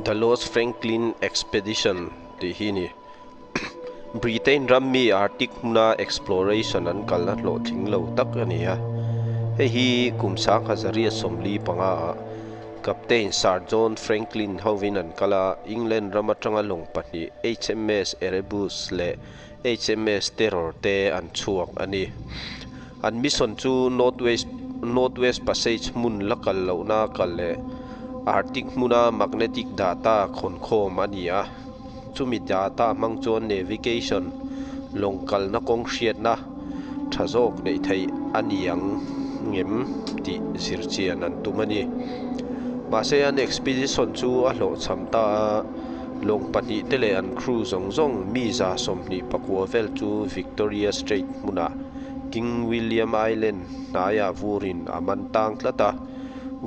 The Lost Franklin Expedition tih hi a ni. Britain ram mi Arctic hmuna exploration an kalna hlawhtling lo tak a ni a. Hei hi kum 1845 ah Captain Sir John Franklin hovin an kal a, England ram atanga lawng pahnih HMS Erebus leh HMS Terror te an chhuak a ni. An mission chu Northwest Northwest Passage hmun la kal lohna kal leh Arctic hmuna magnetic data khawnkhawm a ni a. Chumi data hmang chuan navigation, lawng kalna kawng hriatna, tha zawk neih theih a ni ang ngem tih zirchian an tum a ni. Mahse an expedition chu a hlawhchham ta a, lawng pahnih te leh an crew zawng zawng mi 29 vel chu Victoria Strait hmunah King William Island hnaiah vurin a man tang tlat a,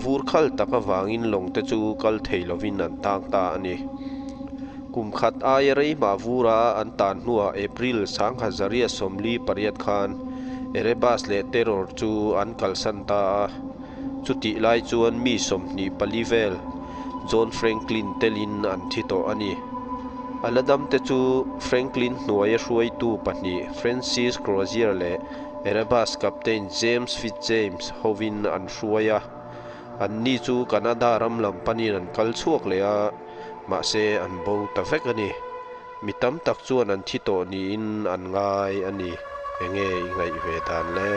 vur khal tak avangin lawng te chu kal thei lovin an tang ta a ni. Kum khat aia rei hma vura an tan hnuah April 1948 khan Erebus leh Terror chu an kalsan ta a. Chutih lai chuan mi 24 vel John Franklin telin an thi tawh a ni. A la dam te chu Franklin hnuaia hruaitu pahnih Francis Crozier leh Erebus Captain James Fitzjames hovin an hruai a. Anni chu Canada ram lam panin an kal chhuak leh a. Mahse an bo ta vek a ni. Mi tam tak chuan an thi tawh niin an ngai a ni. Enge i ngaih ve dan le?